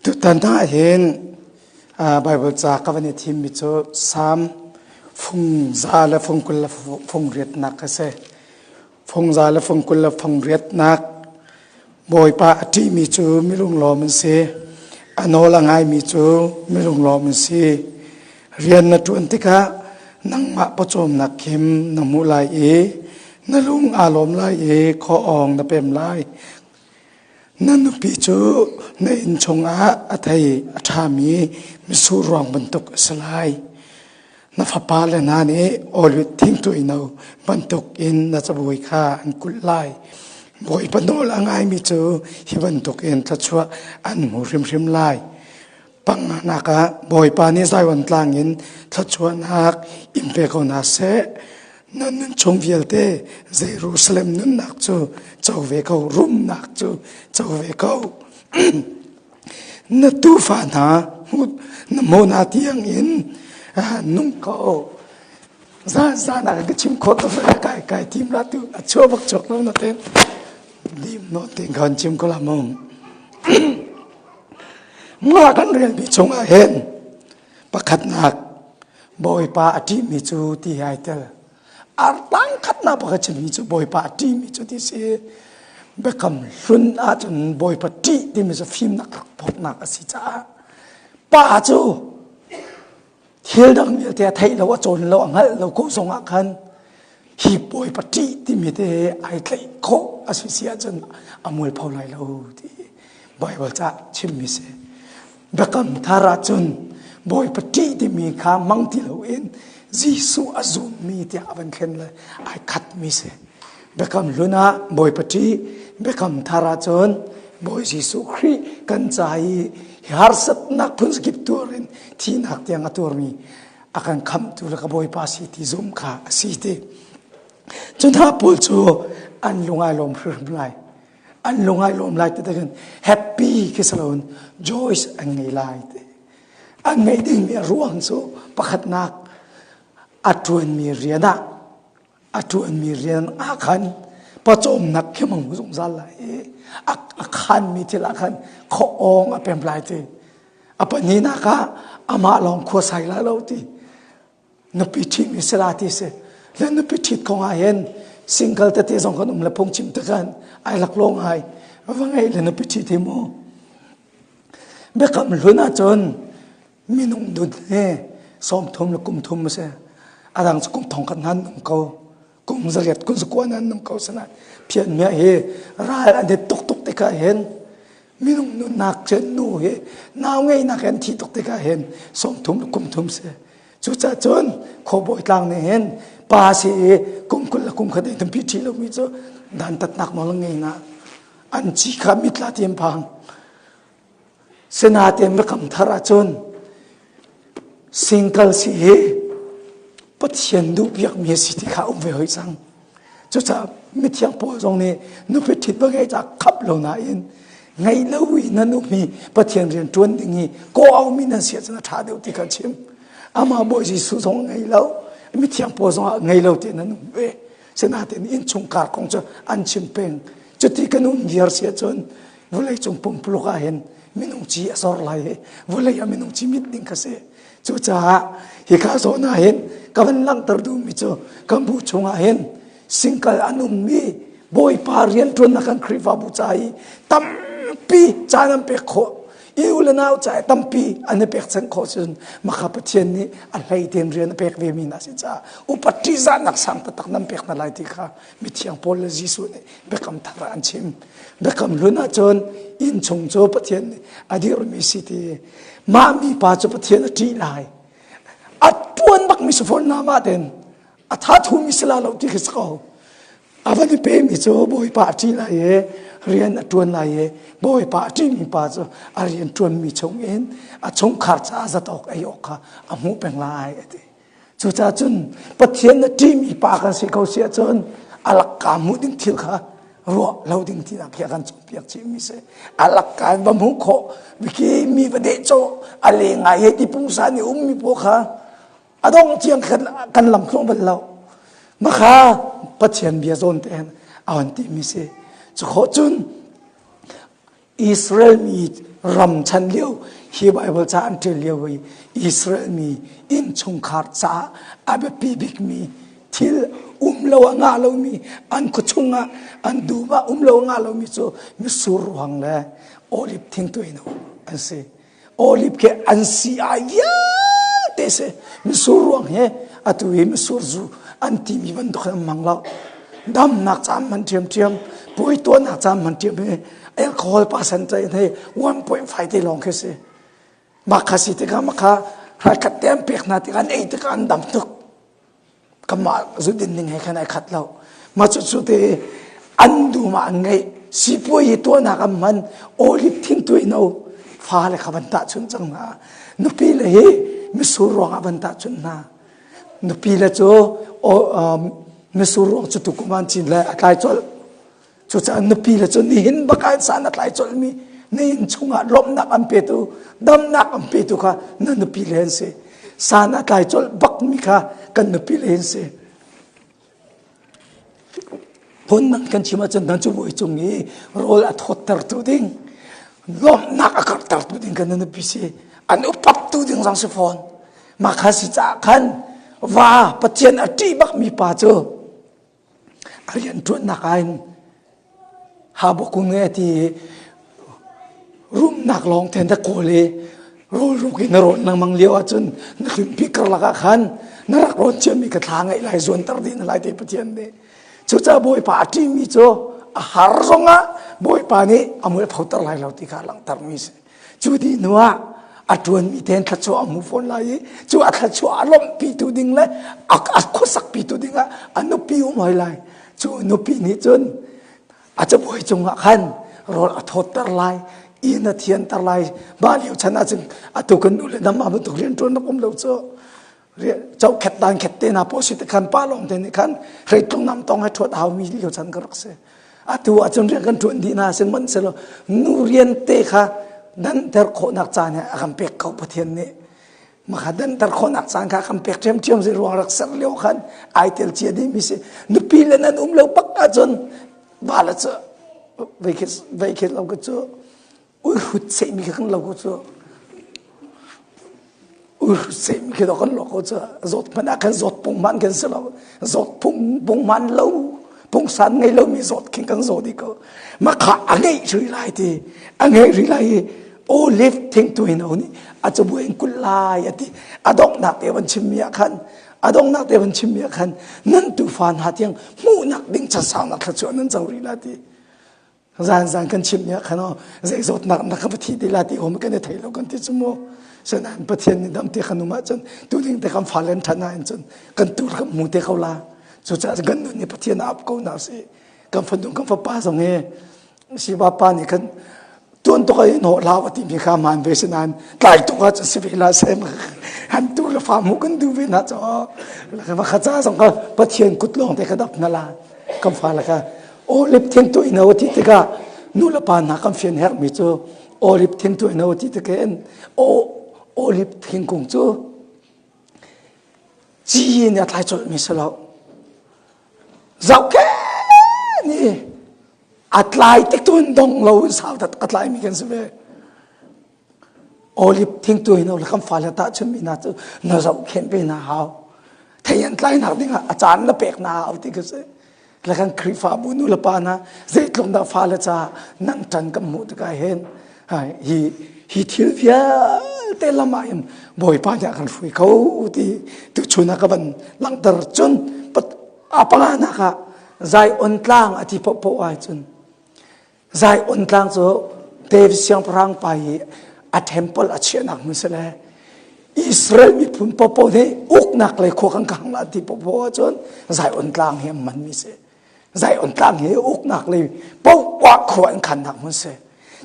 Tutan ah hin Baibal ca ka van i thimmi cu Salm fung za le fung 20 le fung riatnak a si. Fung za le fung 20 le fung riatnak Bawipa a ṭihmi cu milunglawm an si. A nawl a ngaimi cu milunglawm an si. Rian na ṭuan tikah nangmah pawcawmnak khim na hmuh lai i na lung aa lawm lai i khaw awng na pem lai. Na nupi cu na inn chungah a thei a ṭhami mitsur ruang bantuk a si lai. Na fapale hna nih oliv thingtuai no bantuk in na cabuai kha an kulh lai. Bawipa nawl a ngaimi cu hi bantuk in thluachuah an hmu hrimhrim lai. Panganak ah Bawipa nih Zion tlang in thluachuahnak in pe ko hna seh. Na nun chung vialte Jerusalem nunnak cu co ve ko, rumnak cu co ve ko. Na tufa hna na hmu hna tiang in nung ko. Zan zan ah ka chim khawh tuk kai kai tim la tu a chuah bak chuak lo na ten lim no ten kan chim ko la mong. Nga kan relmi chungah hin pakhatnak Bawipa a ṭihmi cu ti ai tel. Artang khatnak pakhat chimmi cu Bawipa a ṭihmi cu ti si. Biakam hlun ahcun Bawipa ṭih timi cu fimnak rak thawknak a si caah pa cu thil dang vialte a theih lo a cawn lo a hngalh lo ko zong ah khan hi Bawipa ṭih timi te ai tlaih khawh a si si ahcun a mualpho lai lo ti Baibal ca chimmi si. Biakam thar ahcun Bawipa ṭih timi kha mang ti loin Jesuh a zummi tiah a van thlen le ai khatmi si. Biakam hlun ah Bawipa ṭih, biakam thar ahcun Bawi Jesuh Khrih kan ca i harsatnak phun tuar in thihnak tiang a tuarmi a kan khamhtu le ka Bawipa si ti zumh kha a si ti. Cu hna pawl cu an lung ai lawm hrimhrim lai. An lung ai lawm lai ti takin happy khi si loin joy an ngei lai ti. An ngeih dingmi a ruang cu pakhatnak a ṭuanmi rian ah a ṭuanmi rian ah khan pawcawmnak khi mang zungzal lai i a khanmi thil ah khan khaw awng a pem lai ti. A pahnihnak ah amah lawng khua sai lai lo ti. Nupi ṭhitmi si la ti si. Le nupi ṭhit kong ah hin single tete zong kan um le phungchim te khan ai laklawh ngai. Va ngeih le nupi ṭhit hi mu. Biakam hlun ahcun minung nun hi 30 le kum thum a si. A dang cu kum thong khat nan nung ko. Kum 8 kum 9 nan nung ko sana. Phian mia hi ral an i tuk tuk tikah hin minung nunnak cun nu hi nau ngeihnak an thi tuk tikah hin 30 le kum thum si. Cucaah cun khuabawi tlang nih hin pa si i kum 20 le kum khat in tampi ṭhi lomi cu dantatnak nawl an ngei na. An ci kha mitla ti an phang. Sinain biakam thar ahcun single si hi Pathian duhpiakmi a si ti kha um ve hoi cang. Cucaah mithiang Paul zong nih nupi ṭhit va ngei ca khap lo nain ngei lo i nan ummi Pathian rian ṭuan ding i kawh-aumi nan si ahcun a ṭha deuh ti kha chim. Amah Bawi Jesuh zong ngei lo, mithiang Paul zong ah ngei lo ti nan um ve. Sinain innchungkhar kong cu an chim peng. Cuti kan um viar si ahcun vawleicung pumpuluk ah hin minung ci a zor lai i vawlei ah minung ci mit ding kha si cucaah hika zawn ah hin ka van langhter duhmi cu kan bu chungah hin single an ummi bawipa rianṭuannak kan Khrihfabu ca i tampi caan an pek khawh i u le nau ca i tampi an i pekchanh khawh cun maka Pathian nih a hlei tein rian a pek ve mi hna si caah upat ṭihzahnak sang taktak nan pek hna lai ti kha mithiang Paul le Jesuh nih biakam thar ah an chim biakam hlun ahcun inn chung cu Pathian nih a dirhmi si ti mah mi pa cu Pathian a ṭih lai a ṭuan bakmi si fawn na mah ten a tha thumi si la lo ti khi si ko a van i pemi cu Bawipa a ṭih lai i rian a ṭuan lai i Bawipa a ṭihmi pa cu a rian ṭuanmi chung in a chungkhar caah zatawk ei awk kha a hmuh peng lai a ti Cucaah cun Pathian na ṭihmi pa kan si ko si ahcun a lakka hmuh ding thil kha ruah lo ding tinak khi a kan cawnpiak chihmi si. A lakka in va hmuh khawh, biki mi va deh cawh, a le ngai he ti pungsan i ummi pawl kha a dong tiang khan kan lam tluang bal lo. Makha Pathian bia zawn te hin a hon timi si. Cu khawh cun. Israel mi ram chan lio hi Bible ca an ṭial lio i Israel mi innchungkhar caah a biapi bikmi thil um lo a ngah lomi an khuachung ah an dum ah um lo a ngah lomi cu mitsur ruang le olive thingtuai no an si. Olive khi an si ai vialte si. Mitsur ruang hi atu hi mitsur zu an timi bantuk an hmang lo. Damnak ca an hman ṭhiamṭhiam, puai tuahnak ca an hman ṭhiam hi alcohol percentage hi 1.5 te lawng khi si. Mah kha si tikah mah kha hraikhat te an pek hna tikah an ei tikah an dam tuk. Kanmah zudin ning he khan ai khat lo. Mah cucu te an dum ah an ngeih. Sipuai hi tuahnak an hman. Olive thingtuai no fale kha van tahchunh cang hna. Nupi le hi mitsur ruangah van tahchunh hna. Nupi le cu mitsur ruang cu tukum an cin le a tlai colh. Cucaah nupi le cu nihin bak ah san a tlai colhmi na inn chungah lawmhnak an petu damnak an petu kha na nupi le an si. San a tlai colh bakmi kha kan nupi le an si. Phundang kan chim ahcun nan cu bawi cung i rawl a thawttertu ding lawmhnak a karhtertu ding kan nupi si. An upattu ding zong si fawn. Mah kha si caah khan va Pathian a ṭih bakmi pa cu A rianṭuannak ah hin habakung e ti rumnak lawng te na kawl i rawlruk in na rawn lengmang lio ahcun na hlumpi karlak ah khan na rak rawn ciami ka thla ngaih lai zuanter dih na lai te Pathian nih. Cucaah Bawipa a ṭihmi cu a har zongah Bawipa nih a mualphoter lai lo ti kha langhtermi a si. Cu dih hnu ah a ṭuanmi tein thluachuah a hmu fawn lai i cu a thluachuah a lawmhpitu ding le a khuasakpitu ding ah a nupi um hoi lai. Cu nupi nih cun a cabuai cungah khan rawl a thawtter lai, inn a thianter lai. Mah lio chan ahcun atu kan nu le nama bantuk rianṭuan rak um lo cu. Cokhet dan khet te na paw si te khan pa lawng te nih khan hreitlung nam tong he ṭhuat hau mi lio chan ka rak si. Atu ahcun rian kan ṭuan dih na sihmanhsehlaw nu rian te kha danter khawhnak caan he a kan pek ko Pathian nih. Maka danter khawhnak caan kha kan pek ṭhiamṭhiam si ruang rak ser lio khan ai tel cia dihmi si. Nupi le nan um lo bak ahcun va le cu vei khi lo cu uihrut sehmi kha kan lo ko cu uihrut sehmi khi kan lo ko cu zawt hmanh ah khan zawt pung man kan si lo zawt phung pung man lo pungsan ngei lomi zawt khin kan zaw dih ko makha a ngeih rih lai ti a ngeih rih lai i olive thingtu in o nih a cabuai in kul lai a ti a donghnak te van chimmi ah khan a donghnak te van chimmi ah khan nan tufa hna tiang hmuhnak ding chasaunak thluachuah nan co rih la ti Zan zan kan chim nia khan aw zei zawtnak na ka thi ti la ti om kan i thei lo kan ti chu mu sanan Pathian nih dam te kan um ahcun tu ding te kan fa len than ah cun kan tur kan mu te ko la cu caah kan nun nih Pathian a ap ko na si kan fanu kan fapa zong hi si pa nih kan tuan tuk ai no lau ati mi kha man ve sinan tlai tuk ah si ve la sem han tu le fa mu kan du ve na cho la kha cha zong ka Pathian kut lawng te ka dap na la kan fa la ka Olive thingtuah ino ti tikah nu le pa hna kan fian herhmi cu olive thingtuah ino ti tikin olive thingkung cu ci in a tlai colhmi si lo. Zohkhenh i a tlai tik tu in dong lo in sau a tlaimi kan si ve. Olive thingtu in le kan fale tahchunmi hna cu na zohkhenh ve hna hau. Thei an tlainak dingah a caan na pek hna hau ti ka si. Le kan Khrihfabu nu le pa hna zeitluk dah fale caah nan ṭan kan hmuh tikah hin hi hi thil vialte lam ah hin Bawipa nih a kan hruai ko ti tuchun ah ka van langhter cun a panganak ah Zion tlang a ti paohpaoh ahcun Zion tlang cu David siangpahrang pa i a temple a chiahnak hmun si le Israel miphun popo nih uknak le khua kan kang la ti popo ahcun Zion tlang hi an manmi si. Zion tlang hi uknak le poah khua an khannak hmun si.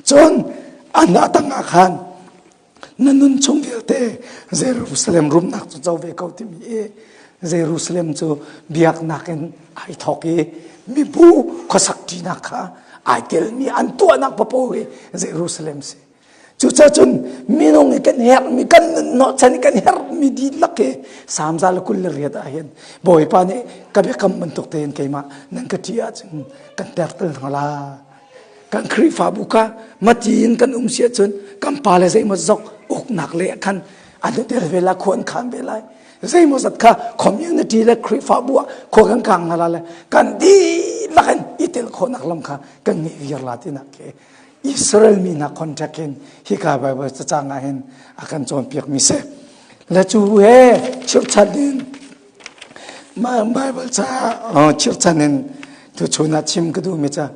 Cun an tang ah khan na nun chung vialte Jerusalem rumnak cu co ve ko timi i Jerusalem cu biaknak in ai thawk i mibu khuasak ṭinak kha ai telmi an tuahnak papo hi Jerusalem si. Cucacun minung i kan herhmi kan nunhnawhchan i kan herhmi dihlak hi Salm 128 ah hin Bawipa nih ka biakam bantuk tein keimah nan ka ṭih ahcun kan tertel hna la. Kan Khrihfabu kha mati in kan um si ahcun kan pa le zeimaw zok uknak le khan an tel ve la khua an khan ve lai. Zeimaw zat kha community le Khrihfabu ah khua kan kang hna la le kan dihlak in i tel khawhnak lam kha kan ngeih viar la tinak khi Israel mi hna contract in hika Bible cacang ah hin a kan cawnpiak mi si. Le cu he chirhchan in Bible ca chirhchan in tuchun ah chim ka duhmi cu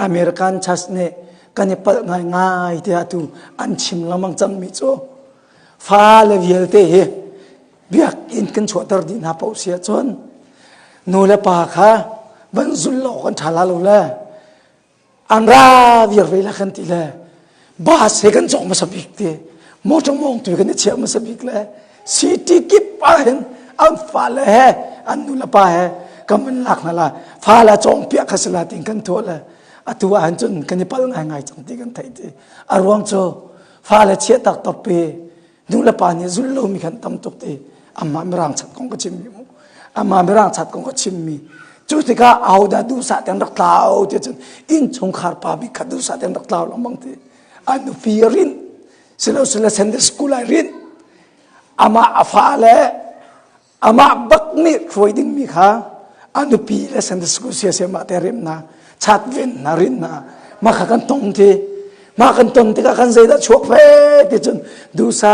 American Church nih kan i palh ngaingai tiah tu an chim lengmang cangmi cu fale vialte hi biakinn kan chuahter dih hna paoh si ahcun nu le pa kha van zul lo kan ṭha la lo le an ra viar ve la kan ti le bus he kan cawk hmasa bik ti motor mawng tu kan i chiah hmasa bik le city kip ah hin an fale he an nu le pa he kan van lak hna la fale cawng piah kha si la tin kan tuah le atu ah hin cun kan i pal ngai ngai cang ti kan theih ti a ruang cu fale chiah tak top pi nu le pa nih zulh lomi khan tam tuk ti amah mirang chat kong ka chimmi mu amah mirang chat kong ka chimmi cu tikah ahodah duhsah ten rak tlau ti cun innchungkhar pa bik kha duhsah ten rak tlau lengmang ti a nupi rin silo sila Sunday school ai rin amah a fa le Amah bak nih hruai dingmi kha a nupi le Sunday school siasem ah te rim na chat ven na rin na mah kha kan tong ti mah kan ton tikah kan zeidah chuak ve ti cun duhsa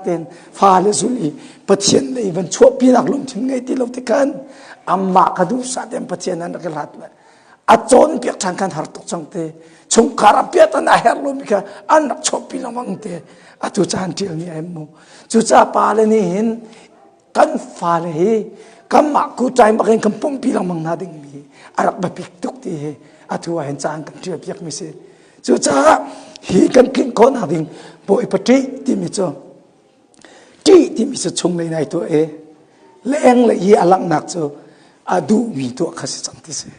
tein fale zul i Pathian lei van chuahpinak lungthin ngei ti lo tikhan amah kha duhsa tein Pathian an rak i hlat le a cawnpiak ṭhan khan har tuk cang te chungkhar a piat an a herh lomi kha an rak chuahpi lengmang te atu caan ṭial ni ai mu cucaah pa le nih hin kan fale hi kanmah kuṭai bak in kan pumpi lengmang hna dingmi a rak biapik tuk ti hi atu ah hin caan kan ṭial piak mi si cucaah hi kan tlinh khawhnak ding Bawipa ṭih timi cu ṭih timi cu chunglei nai tuah i lenglei i a langhnak cu a duhmi tuah kha si cang ti si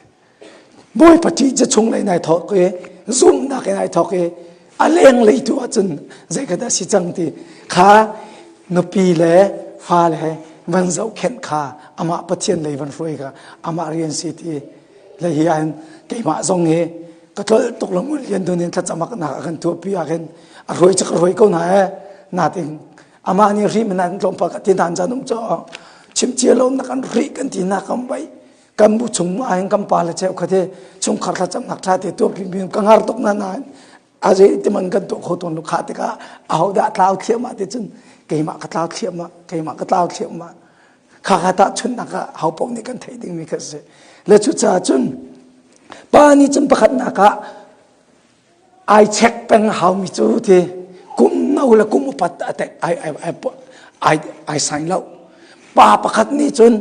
Bawipa ṭih cu chunglei nai thawk i zumhnak in ai thawk i a lenglei tu ahcun zei kha dah si cang ti kha nupi le fale van zohkhenh kha amah Pathian lei van hruai kha amah rian si ti le hi ahhin keimah zong hi ka tlolh tuk lo ngun lian dun in thlacam nak a kan tuahpi ah khin a hruai cu ka hruai ko hna e natin amah nih ri man an tlawmpal ka ti nan zan um cho chim cia lo nak an ri kan ti na kam bai kan bu chung ah hin kan pa le cheu khate chungkhar thlacam nak tha te tuahpi mi ka ngar tuk na nain a zei ti man kan tuah kho tawn lo kha tikah aho dah tlau thliahmah ti cun keimah ka tlau thliahmah keimah ka tlau thliahmah kha kha tahchunhnak ah ho paoh nih kan theih dingmi kha si le cucaah cun pa nih cun pakhatnak ah ai check peng haumi cu ti kum no le kum upat ai ai ai ai ai sain lo pa pakhat nih cun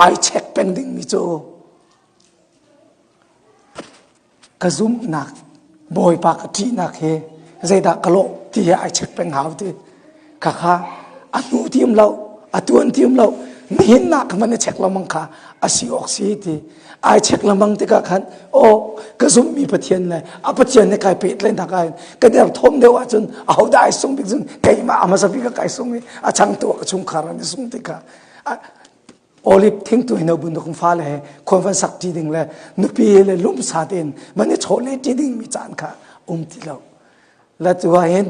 ai check peng dingmi cu Ka zumhnak Bawipa ka ṭihnak hi zeidah ka lawh ti hi ai check peng hau ti. Khakha a hnu ti um lo, a tuan ti um lo, nihin nak man i check lengmang kha a si awk si ti. Ai check lengmang tikah khan aw ka zumhmi Pathian le a Pathian nih kai pehtlaihnak ah hin ka derthawm deuh ahcun ahodah ai sung bik cun keimah a hmasa bik ah kai sung i a changtu ah ka chungkhar an i sung tikah Olive thingtu hi no buntuk fale he khuan van sak ṭi ding le nupi le lumsa tein van i chawleh ṭi ding mi caan kha um ti lo. La tu ah hin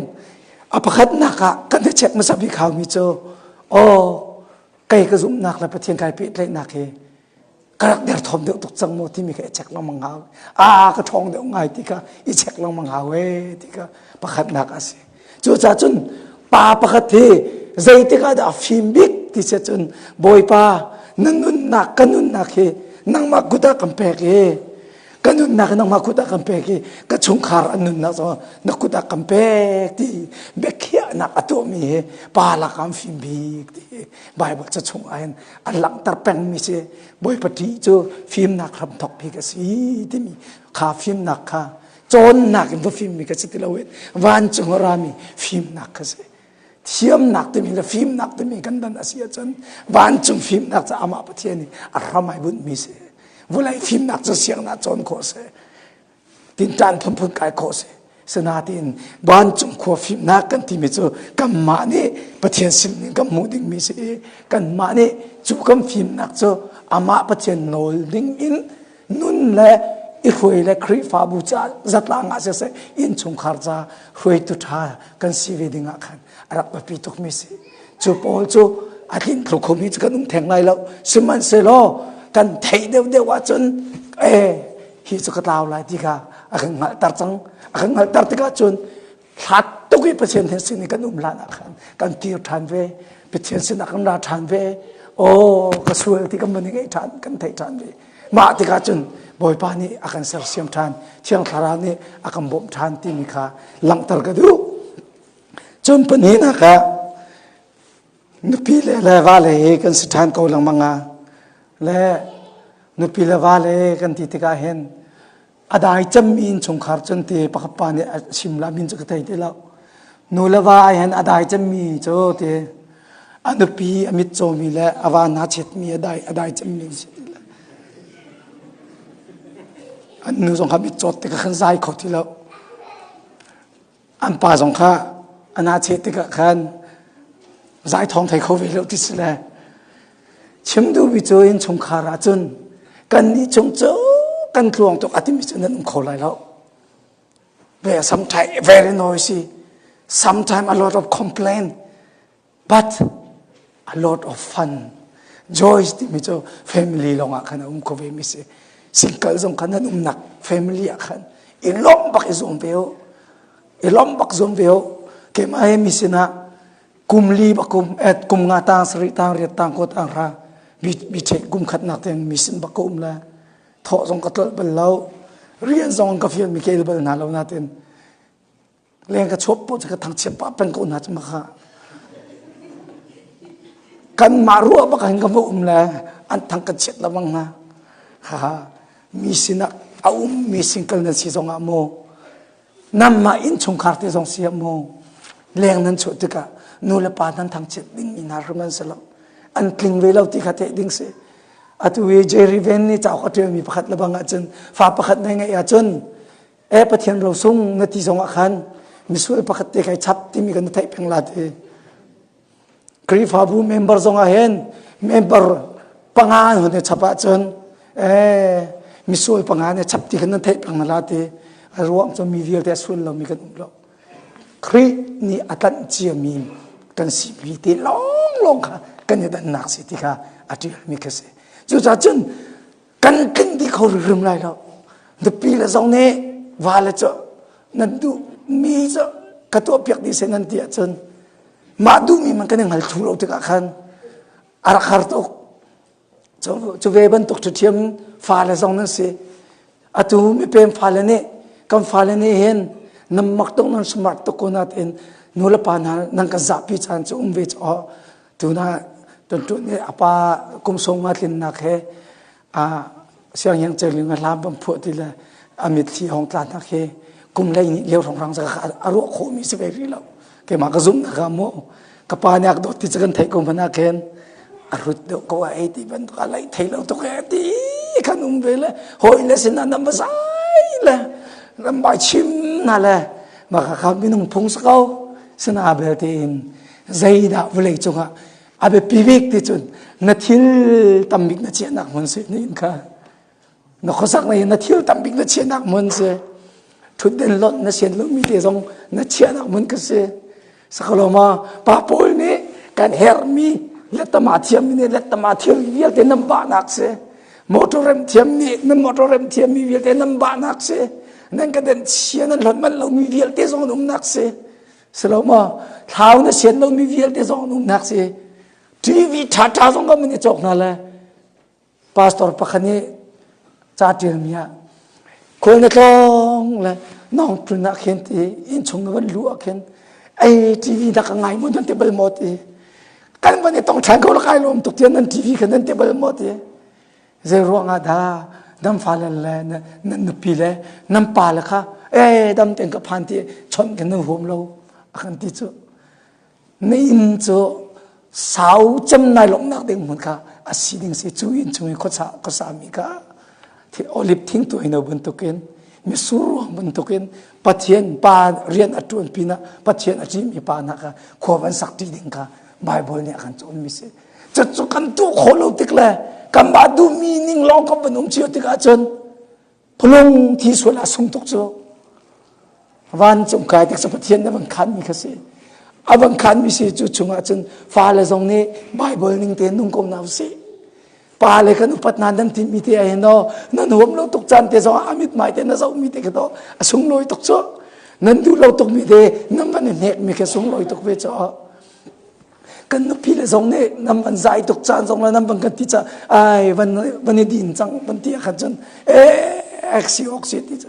a pakhatnak ah kan i check hmasa bik hau mi cu aw kei ka zumhnak le Pathian kai pehtlaihnak hi ka rak derthawm deuh tuk cang maw timi kha i check lengmang hau. A ka ṭhawng deuh ngai ti kha i check lengmang hau ee ti kha pakhatnak a si. Cucaah cun pa pakhat hi zeitik ah dah a fim bik ti si cun Bawipa na nunnak ka nunnak hi nangmah kut ah kan pek i ka nunnak hi nangmah kut ah kan pek i ka chungkhar an nunnak zong na kut ah kan pek ti biakhiahnak a tuahmi hi pa lakah an fim bik ti Bible ca chung ah hin a langhter pengmi si Bawipa ṭih cu fimnak hramthok bik a si timi kha fimnak kha cawnnak in va fimmi ka si ti lo in vancung a rami fimnak ka si thiamnak timi le fimnak timi kan dan a si ahcun vancung fimnak cu amah Pathian nih a hram ai bunhmi si vulei fimnak cu siangnak cawn khawh si tinṭan phunphun kai khawh si sinain vancung khua fimnak kan timi cu kanmah nih Pathian sin in kan hmuh dingmi si i kanmah nih cu kan fimnak cu amah Pathian nawl ding in nun le i hruai le Khrihfabu ca zatlang ah siseh innchungkhar ca hruaitu ṭha kan si ve ding ah khan a rak biapi tukmi si. Cu pawl cu a tlin thlu khomi cu kan um theng lai lo. Sihmanhsehlaw kan theih deuhdeuh ahcun eh hi cu ka tlau lai ti kha a kan hngalhter cang. A kan hngalhter tikah cun hlat tuk i Pathian he sin i kan um hlan ah khan kan kir ṭhan ve. Pathian sinah kan ra ṭhan ve. Aw ka sual ti kan van i ngaih ṭhan kan theih ṭhan ve. Mah tikah cun Bawipa nih a kan sersiam ṭhan, Thiang Thlarau nih a kan bawmh ṭhan timi kha langhter ka duh. Cun pahnihnak ah nupi le le vale hi kan si ṭhan ko lengmang ah le nupi le vale kan ti tikah hin a dai cemmi innchungkhar cun ti pakhat pa nih a chim la min cu ka thei ti lo. Nu le va ah hin a dai cemmi cu ti a nupi a mit cawmi le a va hna chetmi a dai a dai cemmi si ti le an nu zong kha mit cawt tikah khan zai kho ti lo. An pa zong kha a na cheh tikah khan zai thawng thei kho ve lo ti si le chim duhmi cu innchungkhar ah cun kan nih chung cu kan tluang tuk a timi cu nan um kho lai lo. Ve sometimes very noisy, sometimes a lot of complaint, but a lot of fun. Joy timi cu family lawng ah khan a um kho ve mi si. Single zong khan nan umnak family ah khan i lawmh bak i zuam ve u. I lawmh bak zuam ve u. Keimah he mi sinah kum li bak kum et kum nga tang sarih tang riat tang ko tang ra bi bi che kum khat nak ten mi sin bak ka um la thawh zong ka tlolh bal lo rian zong ka fial mi kel bal hna lo natin leng ka chuap po ka thangchiat pah peng ko hna cu maka kan mah ruah bak hin ka va um le an thang ka chiat la bang hna ha mi sinah a um mi single nan si zong ah mu nanmah innchungkhar te zong si ah mu leng nan chuah tikah nu le pa nan thangchiat ding mi hna hrim an si lo an tling ve lo ti kha theih ding si atu hi Jerry Van nih cauk a ṭialmi pakhat le bang ahcun fa pakhat na ngeih ahcun e Pathian rosung na ti zong ah khan misual pakhat te kai chap timi kan theih peng la ti Khrihfabu member zong ah hin member panga an hun i chap ahcun e misual panga ne chap ti khan nan theih peng la ti a ruang cu mi vialte a sual lomi kan um lo Khrih nih a tlanh ciami kan si mi te lawng lawng kha kan i dannak si ti kha a ṭialmi kha si cucaah cun kan tling dih kho hrimhrim lai lo nupi le zong nih va le cu nan duh mi cu ka tuah piak dih seh nan ti ahcun mah duhmi man kan i hngal thlu lo tikah khan a rak har tuk cu ve bantuk ṭhiṭhiam fale zong nan si atu mipem fale nih kan fale nih hin nan mak tuk nan smart tuk ko natin nu le pa hna nan kan zahpi caan cu um ve cu tuna tuntun nih a pa kum sawm nga tlinnak he a sianginn celing a hlam bam phuah ti le a mitthli hong tla nak he kum lei nih lio hrongrang za a ruah khawh mi si ve rih lo keimah ka zumh nak ah mu ka pa nih a dawt ti cu kan theih ko hmanh ah khin a rut deuh ko a ei ti bantuk a lei thei lo tuk e ti kan um ve le hawi le sinah nan va zai le nan bai chim na le maka kha minung phung si ko sina belte in zeidah vawlei cungah a biapi bik ti cun na thil tambik na chiahnak hmun si ni in kha na khuasak na na thil tambik na chiahnak hmun si thutden lonh na sian lomi te zong na chiahnak hmun ka si sakaloma pa paul nih kan herhmi lettama thiammi nih lettama thil vialte nan bahnak si motor rem thiam nih nan motor rem thiammi vialte nan bahnak si nan ka den chia nan hlon manh lomi vialte zong an umnak si Si lo maw? Thlau na sian lomi vialte zong an umnak si. TV ṭhaṭha zong kan i cawk hna le pastor pakhat nih ca ṭialmi ah khual na tlawng le nong tlun ah khin ti innchung na van luh ah khin ei TV na ka ngai maw nan ti bal maw ti kan van i tong ṭhan ko la kai lawm tuk tiah nan TV kha nan ti bal maw ti Zei ruangah dah nan fale le nan nupi le nan pa le kha ee dam tein ka phan ti chawnh kan nan huam lo a kan ti cu na inn cu sau cem nai lawmhnak ding hmun kha a si ding si cu inn chung i khuasa khuasa mi kha olive thing tu ino bantukin misur ruang bantukin Pathian pa rian a ṭuan pinah Pathian a ṭimi pa hna kha khua van sak ṭi ding kha Bible nih a kan cawn mi si Cucu kan tuah khawh lo tik le kanmah duhmi ning lawng kan van um cio tik ahcun Pulung thi sual a sung tuk cu. Vancung kai tik cu Pathian na van khanmi kha si. A van khanmi si cu chungah cun fale zong nih Bible ning tein nung ko hna usih. Pa le kan upat hna nan timi te ah hin aw nan huam lo tuk caan te zong ah a mithmai te na zohmi te kha to a sunglawi tuk cu. Nan duh lo tukmi te nan van i hnekmi kha sunglawi tuk ve cu. Kan nupi le zong nih nan van zai tuk caan zong le nan van kan ti ca ai van van i din cang van ti ah khan cun eh si ok si ti cu.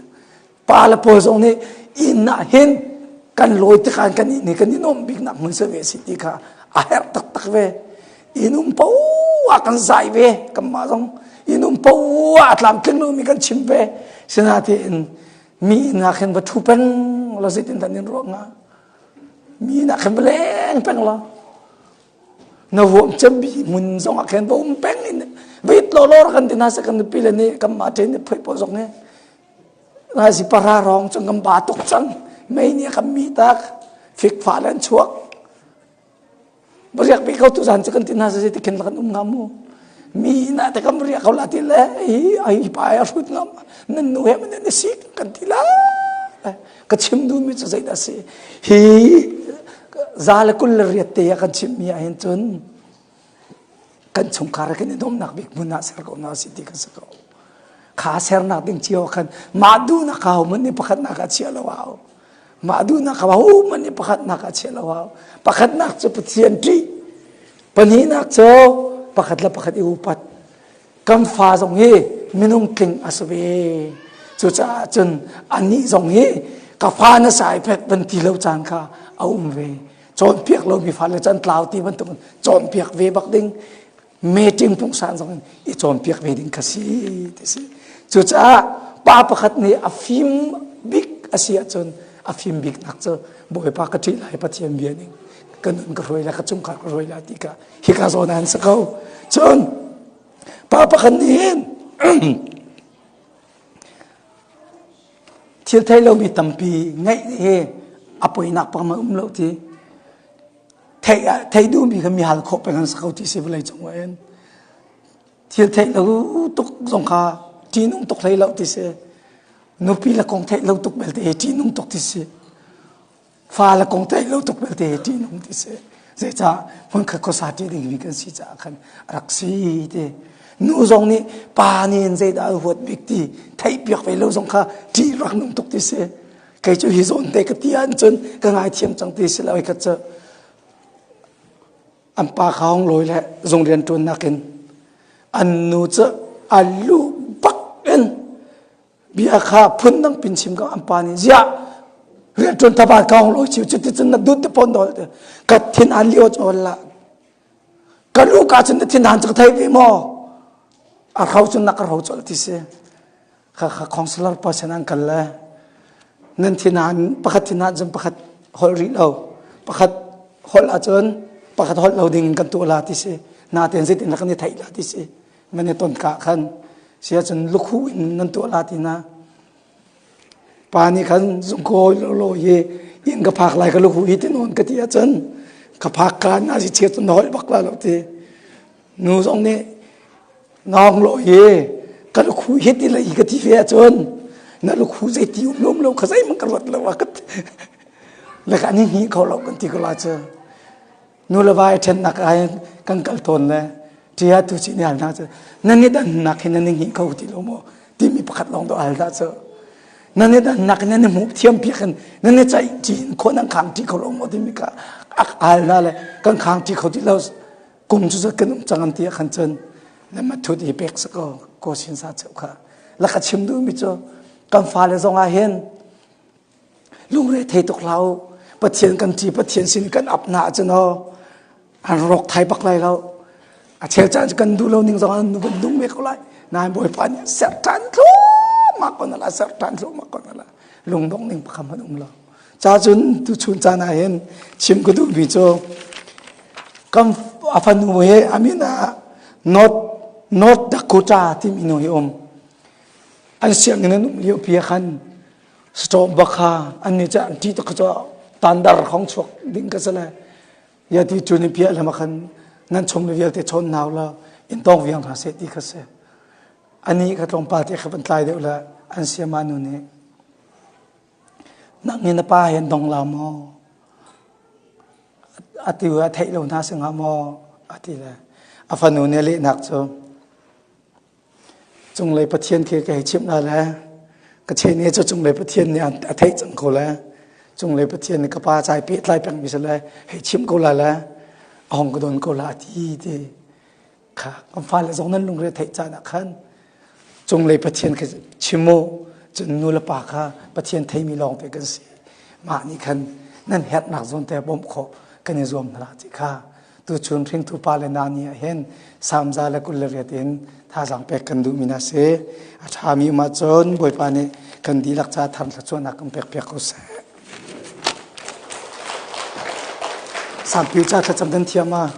Pa le pawl zong nih inn ah hin kan lawi tikah kan inn hi kan i nuamh biknak hmun si ve si ti kha a herh taktak ve. Inn um poah kan zai ve kanmah zong inn um poah a tlamtling lomi kan chim ve. Sinain mi inn ah khin va ṭhu peng law zeitin dah nan ruah hnga? Mi inn ah khin va leng peng law na huam cembi hmun zong ah khin va um peng in veit law law kan ti hna seh kan nupi le nih kanmah ṭhen nih phoih pawl zong hi Nai si para rong cun kan ba tuk cang. Mei nih a kan mi tak. Fikfa le an chuak. Riak bi ko tu zan cu kan ti hna si ti khin kan um ngam mu. Mi na te kam riak ko la ti le hi ai pa ai hrut ngam. Nan nu he man nan sik kan ti la. Ka chim duh mi cu zeidah si. Hi za le kul le riat te ah kan chim mi ah hin cun kan chungkhar kan i nuamhnak bik hmun ah ser ko hna si ti kan si ko. Kha sernak ding cio khan mah duhnak a hohmanh nih pakhatnak ah chia lo hau. Mah duhnak a hohmanh nih pakhatnak ah chia lo hau. Pakhatnak cu Pathian ṭih. Pahnihnak cu pakhat le pakhat i upat. Kan fa zong hi minung tling a si ve. Cucaah cun anih zong hi ka fa na sai pek van ti lo caan kha a um ve. Cawnpiak lomi fale cu an tlau ti bantuk in cawnpiak ve bak ding meeting pungsan zong in i cawnpiak ve ding kha si ti si. Cucaah pa pakhat nih a fim bik a si ahcun a fim bik nak cu Bawipa ka ṭih lai Pathian bia ning ka nun ka hruai lai ka chungkhar ka hruai lai ti kha hika zawn ah an si ko. Cun pa pakhat nih hin thil thei lomi tampi ngeih hi a poinak pakhat um lo ti theih ah theih duhmi kha mi hal khawh peng an si ko ti si vawlei cung ah hin thil theih lo tuk zong kha ṭihnung tuk hlei lo ti si nupi le kong theih lo tuk belte hi ṭihnung tuk ti si fa le kong theih lo tuk belte hi ṭihnung ti si zeicah hmunkhat khuasa ṭi dingmi kan si caah khan a rak si ti nu zong nih pa nih in zeidah a huat bik ti theih piak ve lo zong kha ṭih rak nung tuk ti si kei cu hi zawn te ka ti ahcun ka ngaithiam cang ti si lo i khat cu an pa kha hong lawi le zung rian ṭuannak in an nu cu a lu bak in bia kha phun dang pin chim ko an pa nih ziah rian ṭuan taba ka hong lawi chiu cuti cun na dut te pon dol te ka thin an lio chawl la ka lu ka cun na thin han cu ka thei ve maw a hro cun na ka hro chol ti si kha kha counselor pa sin an kal le nan thin pakhat thin ah cun pakhat holh rih lo pakhat holh ahcun pakhat holh lo ding in kan tuah la ti si natein zeitin dah kan i theih la ti si nan i ton ka khan si ahcun lukhu in nan tuah la ti na pa nih khan zungkawi lo lo hi inn ka phak lai ka lukhu hi ti nawn ka ti ahcun ka phak ka na si chiat cun na holh bak la lo ti nu zong nih Ngawng lo hi ka lukhu hi ti lei ka ti ve ahcun na lukhu zei ti um lo lo kha zeihmanh ka ruat lo a ka le ka ni hni kho lo kan ti ko la cu nu le va i ṭhennak ah hin kan kal tawn le ṭia tu ci ni hal hna cu nan i dannak hi nan i hngih kho ti lo maw timi pakhat lawng do hal dah cu nan i dannak nan i hmuh thiam piak in nan i ceih ṭi in khua nan khang ṭi kho lo maw timi kha a hal hna le kan khang ṭi kho ti lo kum cu zat kan um cang an ti ah khan cun na mathut i pek sa ko ko sin sa cheu kha la ka chim duh mi cu kan fale zong ah hin lungre thei tuk hlah u pathian kan ṭi pathian sin kan ap na ahcun ho an rawk thai bak lai lo a chel caan cu kan duh lo ning zong an nu kan dung ve ko lai nain bawipa nih ser ṭhan thluahmah ko na la ser ṭhan thluahmah ko na la lungdong ning pakhat hmanh um lo Ca cun tuchun caan ah hin chim ka duhmi cu kan a fanu he a min ah North North Dakota timi nu hi um. An sianginn an um lio pi ah khan storm bak kha an nih cu an ṭih tuk cu tandar khong chuak ding ka si le ya ti cu ni piah le ma khan nan chung le vialte chawn hna la in tawng viang hna seh ti kha si. Anih kha tlawmpal te kha van tlai deuh le An sayama nu nih nang hi na pa he an dong la maw? Atu a theih lo hna si hnga maw? A ti le a fanu nih a lehnak cu cunglei Pathian khi ka hei chimh la le ka chene cu cunglei Pathian nih a theih cang ko le cunglei Pathian nih ka pa cai pehtlai pengmi si le hei chimh ko la le a hong ka don ko la a ti ti kha kan fale zong nan lungre theih caan ah khan cunglei Pathian kha chim u cun nu le pa kha Pathian theimi lawng te kan si mah nih khan nan herhnak zawn te bawmh khawh kan i zuam hna ti kha tuchun hringtu pa le na ni ah hin samza le 28 in thazaang pek kan duhmi na si a ṭhami um ahcun Bawipa nih kan dihlak ca thar thluachuahnak kan pek piak ko seh. Sampiu ca thlacam kan thiam ah.